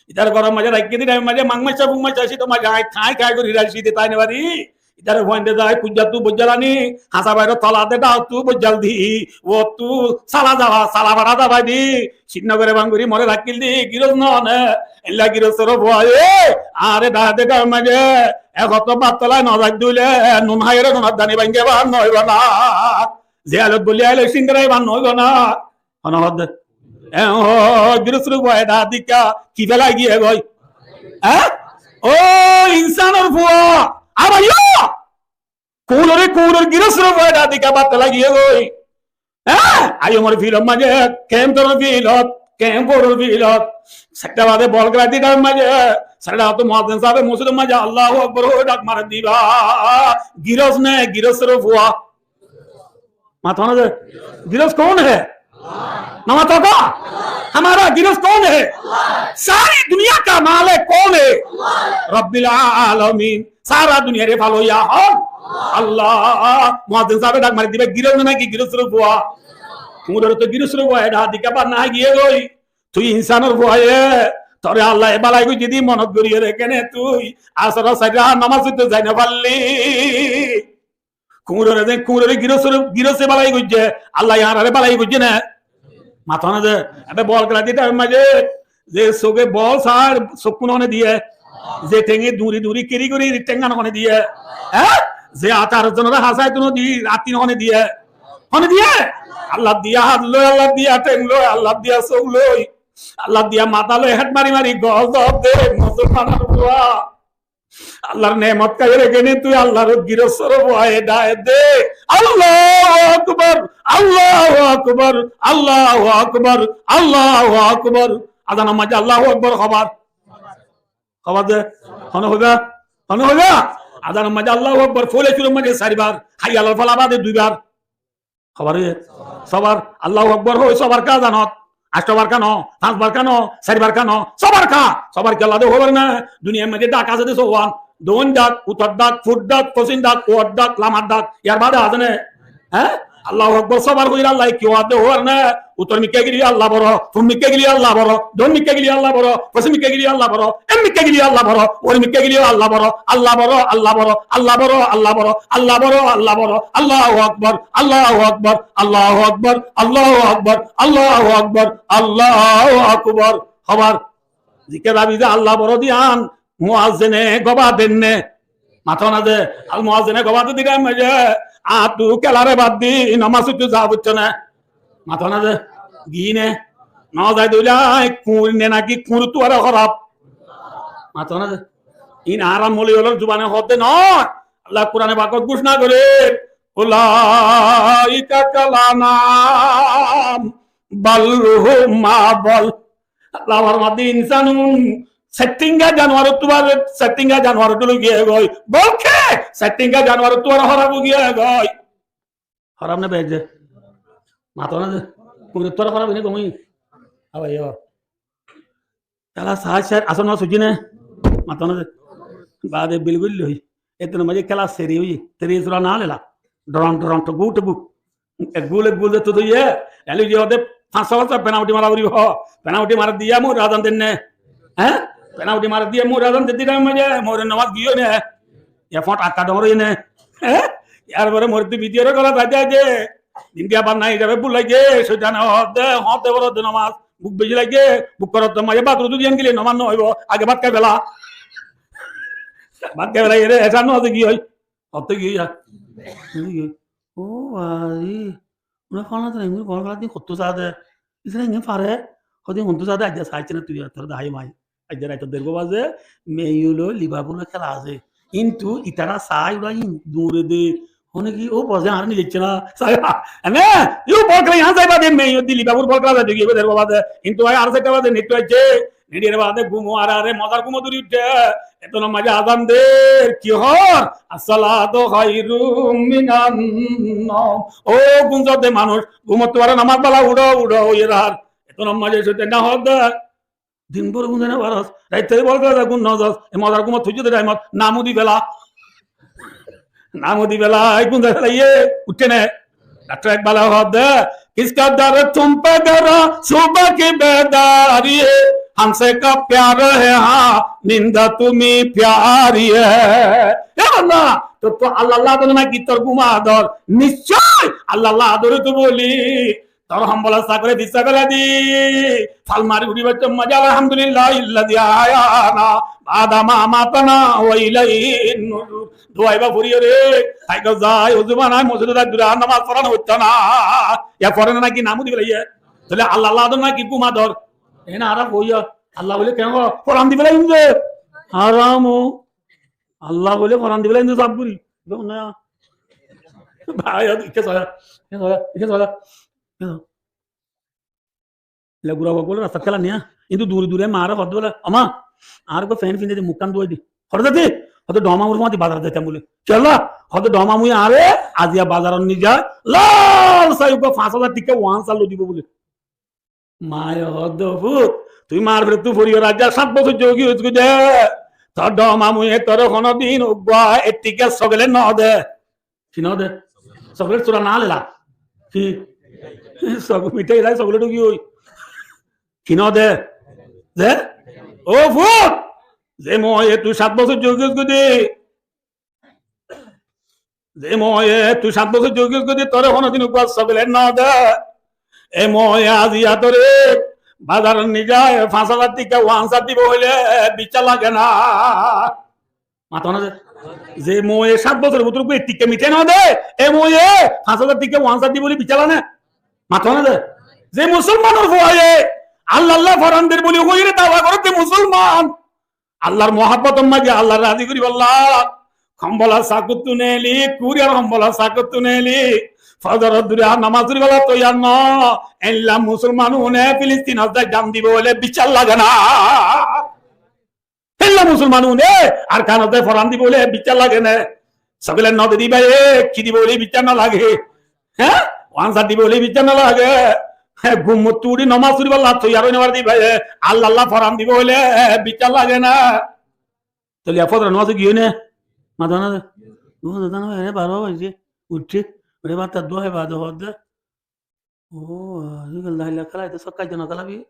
itar góror maze raikké de thaim maze mang maicca, fuk maicca, cítor maze añí kái kái gorí raikké de tái no fari. Itare fuainde zai kujjattú boijjal aní, hasa bairor tola de, dhaottú boijjal di, uottú sala zaba, sala fara zabai di, sinno gore bangori more rakkíl di, giros no one, eilla girostor fuaye, añáre dhaade dhaar maze, ek hotó bát tolai no zai dóile, nun háiyore nunor dani báñgi bar no óibo na. Ze alot boli aile singara bar no óibo na. Hone hoódde? E, ó, girostor fuaye dhaade dikká ki felai giyé goi? Há? Ó, insanor fua! Abaiyó! Kuñrore, kuñror girostor fuaye dhaade dikká bát felai giyé goi. Há? Aiyomor filot maze, kemp toror filot, kemp foror filot, sairta baade bol gela di thaim maze, sairta baade muazzin sábe mosjidor maze Allahu Akbar hoi dhak mare diba. Giros ne, girostor fua. Mato na ze, giros kaun hai? Na mato ka? Hamara giros kaun hai? Sari duniya ka malik kaun hai? Rabbil alamin. Sara duniyare faloya hon Allah. Muazzin sábe dhak mari diba, giros ne naki girostor fua? Kuñrore to girostor fuaye dhaade dikká bát no hái giyé goi. Tui insanor fuaye, tore Allaye bálai goijjé de monot goríyore kene tui asor sair rakat nomaz foitto zai no faillí? Kuñrore ze, kuñrore girostor, giroste bálai goijjé, Allaye añárare bálai goijjé né? Mato na ze, ebe bol gela di thaim maze, ze suke bol sar, sukkun hone diye, ze thénge duri duri keri keri théngan hone diye, há? Ze ate ar zonore hasai tuno di, atin hone diye, hone diye? Allah diye hát loi, Allah diye théng loi, Allah diye suk loi, Allah diye mata loi, het mari mari gol dor de, musolmanor fua. Allar nemot háiyore kene tui Allar girostor fuaye dhaade de. Allahu Akbar, Allahu Akbar, Allahu Akbar, Allahu Akbar. Azanor maze Allahu Akbar hobar. Hobar de. Hone hoiba? Hone hoiba? Azanor maze Allahu Akbar foila cúrur maze sair bar. Hayya alal falah baade dui bar. Hobar óiye? Só bar. Allahu Akbar hoi só bar ka azanot? Ancto bar ka no, fañs bar ka no, sair bar ka no, só bar ka? Só bar ki Allah de hobar na? Duniyar maze dhak asé de sówan. Doin dhak, utor dhak, fur dhak, fosin dhak, uor dhak, lamar dhak. Yar baade asé né? Há? Allahu Akbar só bar hoile Allah ki hobar de hobar na? Utor mikká gele Allah boro, fur mikká gele Allah boro, doin mikká gele Allah boro, fosin mikká gele Allah boro, em mikká gele Allah boro, uor mikká gele Allah boro, Allah boro, Allah boro, Allah boro, Allah boro, Allah boro, Allah boro, Allahu Akbar, Allahu Akbar, Allahu Akbar, Allahu Akbar, Allahu Akbar, Allahu Akbar. Hobar. Zikir abi ze Allah boro diyan, muazzine goba denne. Mato na ze, al muazzine goba de diyan maze, atu kelare bad di, nomaz foitto za foitto ne. Mato na ze, gine. No zai dóile, kuñr ne naki kuñr tuare horab. Mato na ze. In añára moli olor zubane hoódde no. Allah Kurane Pakot gúcna gorer, ulaika kal anam, bal hum adal. Allah formar de insanun sair thenga januar ottu ar, sair thenga januar ottu loi giyé goi. Bolke sair thenga januar ottu ar horab ói giyé goi. Horab na beje? Mato na ze. Kuñr ottu ar horab ene gomoi. Abaiyó. Kela sai sai asar no sujine. Mato na ze. Baade bilkul loi. Etun maze kela seri óiye. Teri sura na lela. Doron doron togu togu. Ek gul, ek gul de tutu iye. Elu iye ode fañs só bosór penalti mara foribo. Penalti mara diya Moghrir azan denne. Há? Penalti mara diya Moghrir azan de diya maze Moghrir nomaz giyé ne. Iye fot akka dor óiye ne. Há? Yar fore Moghrir tu video re gora zai de. Din diya bad nai jabe bul lage. Soitane hoódde, hoódde boro de nomaz. Buk beci lage. Buk korot maze bát rudu diyan gele nomaz no óibo. Age bát kái fela. Bát kái fela ere, esa no ase ki ói? Hotte ki óiya? Ó bái, ura fana tara engori bol gela di hottú sa de. Isara engori fare, hodi hottú sa de, aijja saicce na tui, tor dahai mai. Aijja raito dergo baze, Man U loi Liverpool loi kela ase. Kintu itara sai ura in dure de. Hone ki, ó boze ar ni jecce na. Sai, ene, iu bol gela iyan sai bade, Man U di Liverpool bol gela sai de, dergo baze. Kintu ai ar saita baze, net aicce. Nidir baade gúmo arare mozar gúmo dóri uiththé. Ettónor maze azan der, ki hoór? "As-salatu khairum minan naum." Ó gúmzade manúc, gúmottu faro, nomaz bala, uçó, uçó, óiye ar. Ettónor maze cóitane hoódde, din bór gúmzai no faros, raittu bol gora gúm no zos, e mozar gúmot tuijjó de thaimot namu di fela. Namu di fela, e gúmzai felaiye, uiththé né. Daktor Ekbale hoódde, "Kiska dard tum pe gara, subah ki bedari hai, hamse kab pyar hai, ha, nind tumhi pyari hai." E banda, tor to Allah Allah ador naki tor gúm ador? Nischoi Allah Allah ador tu boli. Tor hombol or sakore bissa fela di, fal mari uçibar somot maze, "Alhamdulillahillazi ahyana ba'da ma amatana wa ilaihin nushur." Dua iba foriyo re, hai gó zai, uzu banai, mosjid ot zai, dure ar nomaz foran hoitto na. Yá fore na naki? Namu di felaiye. Tóile Allah Allah ador naki gúm ador? Ene ara hoiya, Allah bole ken hoó? Foran di felaiye de. Haram ó. Allah bole foran di felaiye de, saf gori. Bái, ike soya, ike soya, ike soya. Ila gura bol bole rasta kéla niya. Kintu dure dure maáre hoó de bole, "Ó ma, añáre ekku fent findai de, mukkán duwai de." Hoór de, hoór de, "Dhoó mamur fúañti bazar zaitam bole." "Kiyólla?" Hoór de, "Dhoó mamuye añáre aziya bazarot nizai, lal sai uggwá fañs házar tikka uánsar loi dibo bole." Maye hoór de, "Ó fut, tui mar felottú foriyo raijja, sát bosór zogói ói giyói de. Tor dhoó mamuye tore honodin uggwá ek tikka soklet no de." Ki no de? Soklet sura no lelá. Ki? Sok-, mithai lelá, soklet ói giyói. Ki no de? De? Ó fut! Ze moye tui sát bosór zogói de, ze moye tui sát bosór zogói de, tore honodin uggwá soklet no de. E moye aziya tore bazarot nizai, fañs házar tikka uánsar dibo hoile biccá lage na. Mato na ze? Ze moye sát bosór bútore uggwá ek tikka mithai no de, e moye fañs házar tikka uánsar dibo buli biccá lage na? Mato na ze? Ze musolmanor fuaye Allah Allah foran der buli hoiyóre dawa gorer de musolman, Allahr muhabbotor maze, Allahr razi goribolla, kombolor sákottú neli, kuriyar kombolor sákottú neli, fozoror dure ar nomaz foribolla toiyar no, eilla musolman une Filistinot zai jan dibo hoile biccá lage na? Hélla musolman une Arkanot zai foran dibo hoile biccá lage né? Soklet no de dibaye, ki dibo hoile biccá no lage? Há? Uánsar dibo hoile biccá no lage? Há, gúmottu uçí nomaz foribolla toiyar ói no fare dibaye, Allah Allah foran dibo hoile biccá lage na? Tóile fozoror nomaz giyói né? Mato na ze? Ó, mato na ze, ere baro baijje, uiththé, ere bátta dua haiba de hoó de. Ó, azkal dahila kelaite, sokka aijja no kelabi.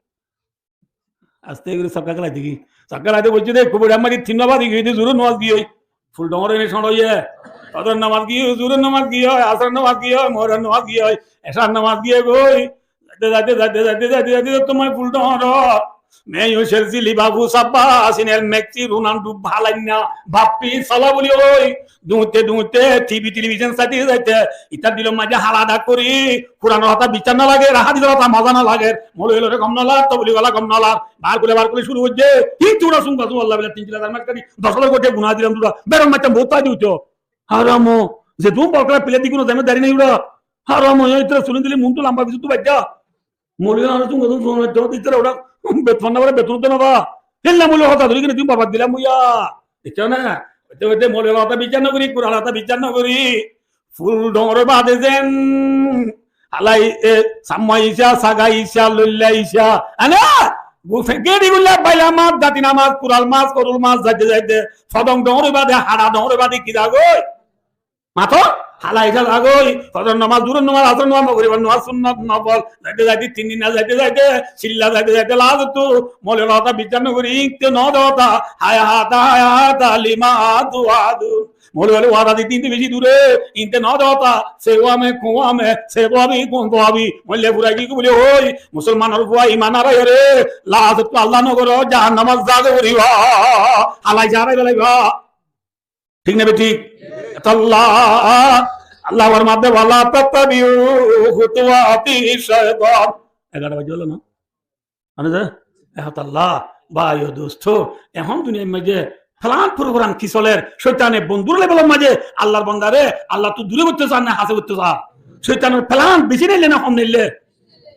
Aste gori sokka kelaite ki? Sokka kelaite boijje de, ekku bori amari tin no baji giyói de, zuror nomaz giyói. Ful dhoóñr ói ne cóñço óiye. Fozor nomaz giyói, zuror nomaz giyói, asor nomaz giyói, mogorib nomaz giyói, ecár nomaz giyói goi. Zaite, zaite, zaite, zaite, zaite, zaite, zaite, tomar ful dhoóñr. Meyó Chelsea, Liverpool, Sabba, Arsenal, Messi, Ronaldo, balainna, bappi, sala buli ói. Duñte duñte, TV, television saite saite, itar dilor maze halada gori, Kuranor hotá biccá no lager, hadisor hotá moza no lager, moulovi lore gom no lager, tobligwala gom no lager, bar kule bar kule cúru goijje, hintu ura sunga sun Allah bile tin cilla dar mas kari, doc házar goijje guna dilam dura, beron maittam bout faida óito. Haram ó, ze tumi bol kela pile diguno zeme dari nai ura. Haram ó, itara sulin dile muntu lamba bisu tu baijja. Moulovi lore sunga sun sun, itara ura, betfan na bare betun to na ba. Hilla moulovi hotá dori kine tumi borbad dilam uiya. Dekho na? Oite oite moulovi lore hotá biccá no gori, Kuran lore hotá biccá no gori. Ful dhoóñr bade zen, halai, e, samma isa, saga isa, loilla isa. Ana, bu-, gedi gulla baila mas, dati na mas, kural mas, korul mas, zaite zaite, fodong dhoóñr bade, hada dhoóñr bade ki zagoi? Mato, halai isa zagoi, fozor nomaz, zuror nomaz, asor nomaz, mogoribor nomaz, sunnot nofol, zaite zaite, tin din zaite zaite, cilla zaite zaite, last tu, moulovi lore hotá biccá no gori, inte no dota, haya hata, haya hata, lima tu adu. Moulovi bole, wada di tin te beci dure, inte no dota, se wame, kuwame, se dobi, kun dobi, moille furai di buli hoi, musolmanor fua iman arai re, last tu Allah no goro, jahannamot zagoi foriba, halai isa harai felaiba. Thík na bethík? Ettolla Allah formar de, "Wala tattabi'u khutuwati shaytan." Egarota baji gelo na? Mane de, ettolla, bái o dosto, ehón duniyar maze plan program ki soler, cóitane bondur levelor maze Allahr bandare Allah tu dure goitte sa na hase goitte sa? Cóitanor plan beci neille na hom neille?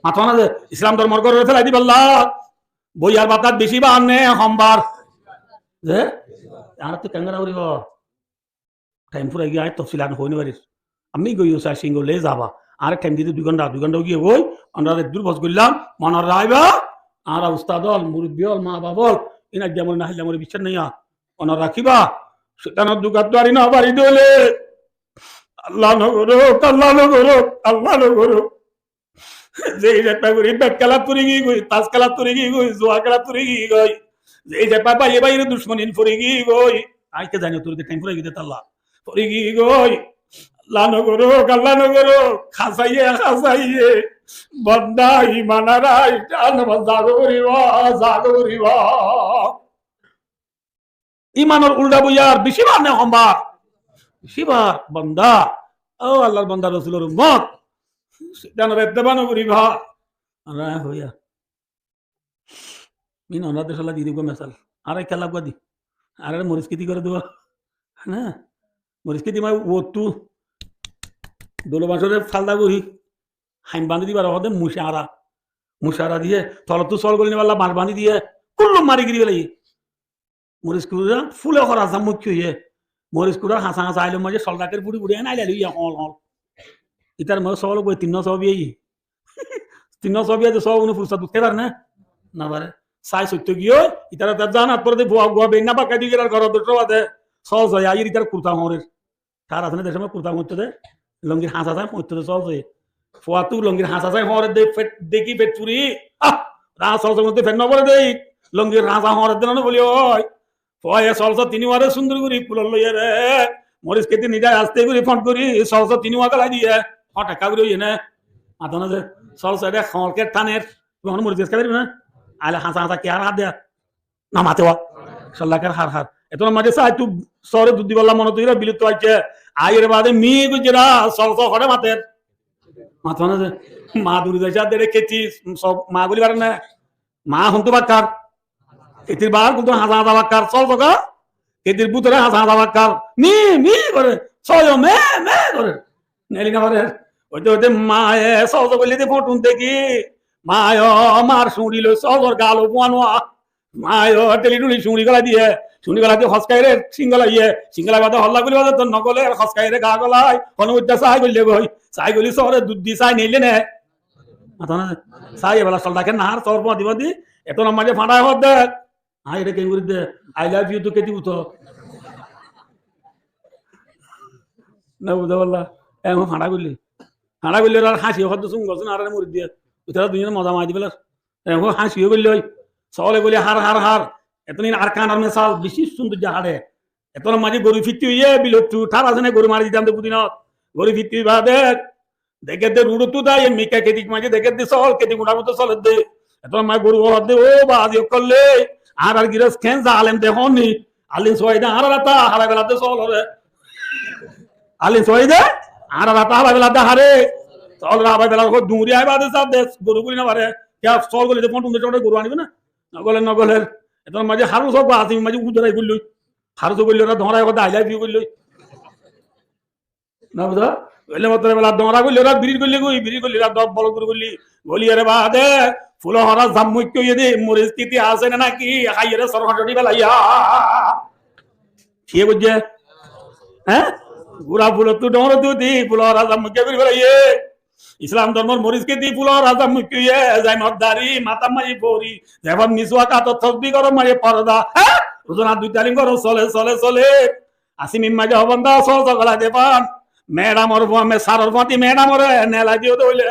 Mato na de, Islam dormor górore felai diballa. Boiyar bátat beci bar né hom bar? Ze? Añára to kengóri gorí. Thaim furai giyé, añí tofsil ar hoi no farir. Amí goi usá singo le zaba. Añára thaim dite dui gonta, dui gonta ói giyé goi. Onora eddur bos goillám, monot raiba. Añára ustad ol, murubbi ol, ma baf ol, in aijja more na hailla more biccác nai ar. Monot rakíba. Cóitanor dukat duari no fari dóile. Allah no gorouk, Allah no gorouk, Allah no gorouk. Ze hísabe gorí bed kélat fori giyé goi, tas kélat fori giyé goi, zua kélat fori giyé goi. Ze hísabe báiye báiyere ducmoni fori giyé goi. Añí ki zani, tor de thaim furai giyé de talla. Fori giyé goi. Allah no gorouk, Allah no gorouk. Hasaiye, hasaiye. Bonda iman arai, jahannamot za goriba, za goriba. Imanor ulda boiyar beci bar né hom bar? Beci bar, bonda. Ó Allar bonda, Rosulor ummot. Cóitanore etteba no goriba. Añára hoiya. Min onora decólla di dibo mesal. Añára kiyólla gua di. Añára moris kéti goré dibo. Na? Moris kéti mai uottu. Dolo bañsore falda gorí. Haim bandi dibar hoó de mucára. Mucára diye. Tolottu sol goli nibálla bañs bandi diye. Kullu mari giri félaiye. Moris kura fule hora zammuk óiye. Moris kura hañsa hañsa ailor maze sol daker furi furi en ail ail óiye hol hol. Itar maze sol goi tinno so biye. Tinno so biye de so unu fursot utte fare na? No fare. Sai soitto giyé, itar tar zanat fore de bua gua beina baka di gelar goro dosho bade. Sol so ayer itar kurta horer. Tar asé né de somoi kurta hoñtto de, longir hañsa sai hoñtto de sol soi. Fuattu longir hañsa sai hoñre de fet, deki fet furi. Ah! Ra sol soi hoñtto fet no fore de, longir hañsa hoñre de no boli oi. Fuaye sol soi tini ware sundor gori kulor loiye re. Moris kéti nidai aste gori fot gori sol soi tini wa galai diye. Fot ekka gori oiye ne. Mato na de sol soi de hoñr ke taner. Tumi hono moris gas kari na? Ale hañsa hañsa ki ar hat de. No mate wa. Sollakar har har. Eto no mate sa tu sore dud diballa mone tuira bilut to aicce. Ayer bade mi gujera sol sol hore mater. Mato na de. Ma duri de jade re keti sob ma guli bare na. Ma hontu bakkar. Ketir bar kuntu hañsa hañsa bakkar sol soga. Ketir butore hañsa hañsa bakkar. Mi mi gore. Soyo me me gore. Neli no fare. Oite oite maye sozo goille de fotun deki. Mayo mar suñri loi sozor galo buanua. Mayo teli tuli suñri gola diye. Suñri gola diye hoskai re singolaiye. Singolai bade holla guli bade to no gole hoskai re ga golai. Hono uidda sai golle goi. Sai goli sore dud di sai neile ne. Mata na. Sai ebala sol dake nahar sor badi badi. Eto no maje fadai hodde. Añí ere kengori de, I love you to keti uto. Na buza balla. Ehón fara goille. Fara goille ar hasi hodde sung gosun ar mori diye. Utara duniya moza mari dibelar. Ehón hasi goille. Sole goille har har har. Eto nin Arkan ar mesal beci sundor jahare. Eto maze goru fitti oiye bilottu tar asé né goru mari ditam de budinot. Goru fitti bade. Deke de rudu tu dai, mikka keti maze deke de sol, keti guna guna sol de. Eto ma goru hor de, o bazi okkol le, ar ar giras ken zalem de honni. Alin soide ar ar ata hala bela de sol re. Alin soide ar ar ata hala bela de hare. Sol ra hala bela ko duri ai bade sab de, goru guli no fare. Kya sol guli de fon de goru ani na? No gole, no gole. Eto maze haru so bazi maze udorai gullo. Haru so gullo ra dora ko dai lai gullo. Na buza? Goille motor bela dora goille, ora birir goille goi, birir goille, ora dor bolok goille. Goille re bade, fulo hora zammuk óiye de, moris kiti asé na naki, haiyere sor hotodi belaiya. Kiye bujje? Há? Gura fulo tu dor tu di, fulo hora zammuk gori belaiye. Islam dormor moris kiti fulo hora zammuk óiye, zai moddari, mata mai bori, zai bon miswak ato tosbi goro mai porda. Há? Ruzana dui talim goro sole, sole, sole. Asi mimma je hobon da, sol sol gala de fan. Madam or fua, me sar or fua ti madam ore nela diyo de hoile.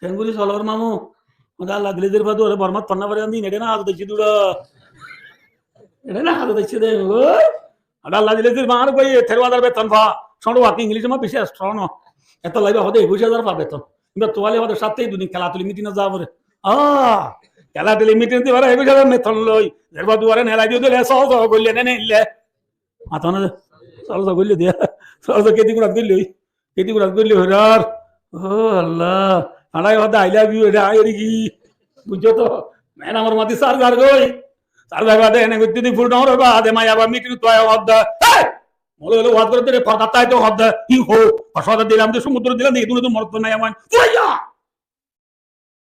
Kengori solor mamu. Oda Allah dile der fadu ore Bormat panna pare andi, nede na hadu desi dura. Nede na hadu desi de, o. Oda Allah dile der mar goi, tero hazar beton fa. Sono waki English ma beci strong no. Eto laiba hode ekuish hazar fa beton. Imba tuwale hode satte dudin kelatuli meeting e za pore. Ah, kelatuli meeting di bara ekuish hazar beton loi. Der fadu ore nela diyo de le, sol sol golle ne ne le. Mato na de. Sol sol goille diya. Sol sol keti gurat goille oi. Keti gurat goille horar. O Allah. Arai hoda I love you, ere añí eri ki. Bujjo to? Men amar mati sar zar goi. Sar zar bade ene goitte di ful dor bade maiya ba meeting to ai hoda. Hey! Molo holo waz gotte de porda tai to hoda. Hi ho? Paso hoda dilam de sumudro dilam de idune to morot nai aman. Tuya!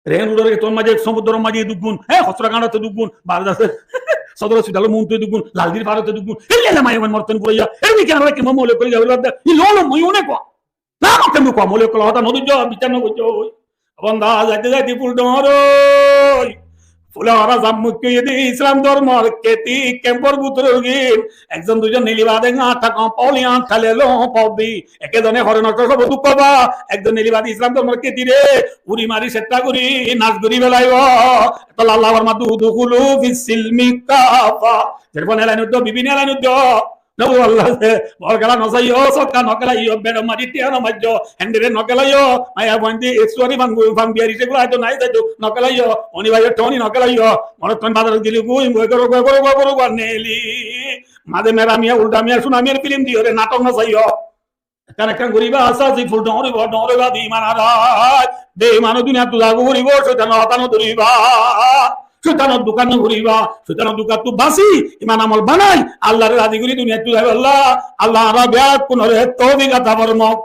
Tren uçar gate or maze, somudor or maze dukkun, e, Hosra Ghat ot dukkun, Bardas or Sodor Hospital or muúntu dukkun, Laldir Far ot dukkun, e, lele maiya fuain morotfuain furaiya, e, mi kiyá maiya fuain mole kori gabi lade, e, lolo mui une ko. Na, no, kemne ko, mole ko, hotá no dujjo, bichar no gojjo. Banda, zaite zaite ful dor oi. Ful dor zammu ki de Islam dormor keti, kemp or bútore gin, ekzon duizon neli bade ata kom, poli ata lelo, podi. Eke zone hore nosto sob duk ba, ekzon neli bade Islam dormor keti re, uri mari setta gori, nas gori felaibo. Tolla Allah formar de, udkhulu fis silmi kaffa. Zerfon elain uddo, bibin elain uddo. No, Allah, bol kela no saiyo, sokka no kelaiyo, bedor maze tiya no maijjo, hendire no kelaiyo, maiya fuain de, e, suari fangu, fan biyari, segula aito nai saiyo, no kelaiyo, oni baiyo, toni no kelaiyo, morotfuain bazar gili goi, goi, goro, goro, goro, goro, goro, neli. Maze mera miya, ulda miya, suna miyar film diyore, natok no saiyo. Ekkán ekkán goriba, asté asté ful dor oibo, dor oiba, beiman arai. Beiman duniyat tu zaga goribo, soitan or hotá no doriba. Soitan or duka no goriba, soitan or duka tu basi, iman amol banai, Allah re razi gori duniyat tu zaiba. Allah, Allah amra beggún ore toufik ata formok.